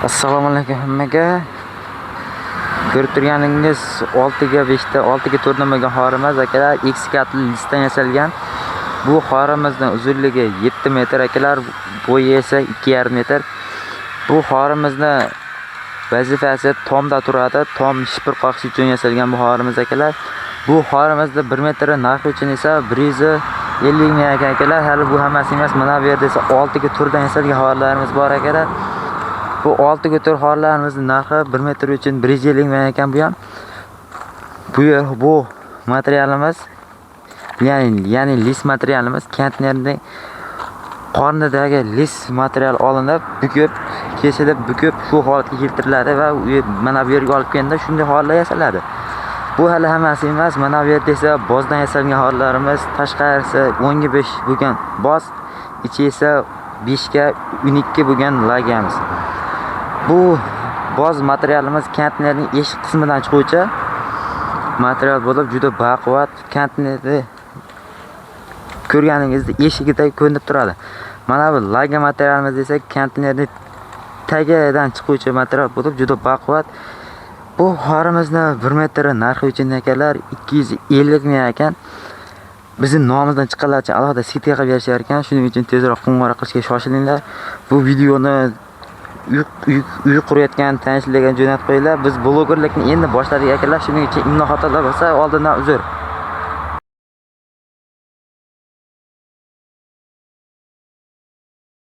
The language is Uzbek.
Assalomu alaykum hammaga. Ko'rib turganingiz 6 ga 5 ta, 6 ga 4 bo'lgan xorimiz, akalar, eksikatli listdan yasalgan. Bu xorimizning uzunligi 7 metr, akalar, bo'yi esa 2,5 metr. Bu xorimizni vazifasi tomda turadi. Tom shipir qoqish uchun yasalgan bu xorimiz, akalar. Bu xorimizni 1 metri narxi uchun esa 150 ming ekan, akalar. Hali bu hammasi emas. Mana bu yerda esa 6 ga 4 dan yasalgan xorlarimiz bor, akalar. Bu 6 ga 4 xorlarimizning narxi 1 metr uchun 150 ming ekan bu ham. Bu yer, bu materialimiz, ya'ni lis materialimiz konteynerning qornidagi lis material olinib, bukib, kesilib, bukib shu holatga keltiriladi va mana bu yerga olib kelganda shunday holda yasaladi. Bu hali hammasi emas. Mana bu yerda esa bozdan yasalgan hollarimiz, tashqarisi 10 ga 5 bo'lgan boz, ichi esa 5 ga 12 bo'lgan lagamiz. Bu boz materialimiz konteynerning eshik qismidan chiquvchi material bo'lib, juda baquvvat, konteynerni ko'rganingizda eshigida ko'rinib turadi. Mana bu laga materialimiz esa konteynerning tagidan chiquvchi material bo'lib, juda baquvvat. Bu xorimizni 1 metri narxi uchun, akalar, 250 ming ekan. Bizning nomimizdan chiqqanlar uchun alohida скидка qilib berishar ekan. Shuning uchun tezroq qo'ng'iroq qilishga shoshilinglar. Bu videoni uy qurayotgan tanishlarga jo'natib qo'yinglar. Biz blogerlikni endi boshladik, akalar. Shuning uchun imlo xatolar bo'lsa, oldindan uzr.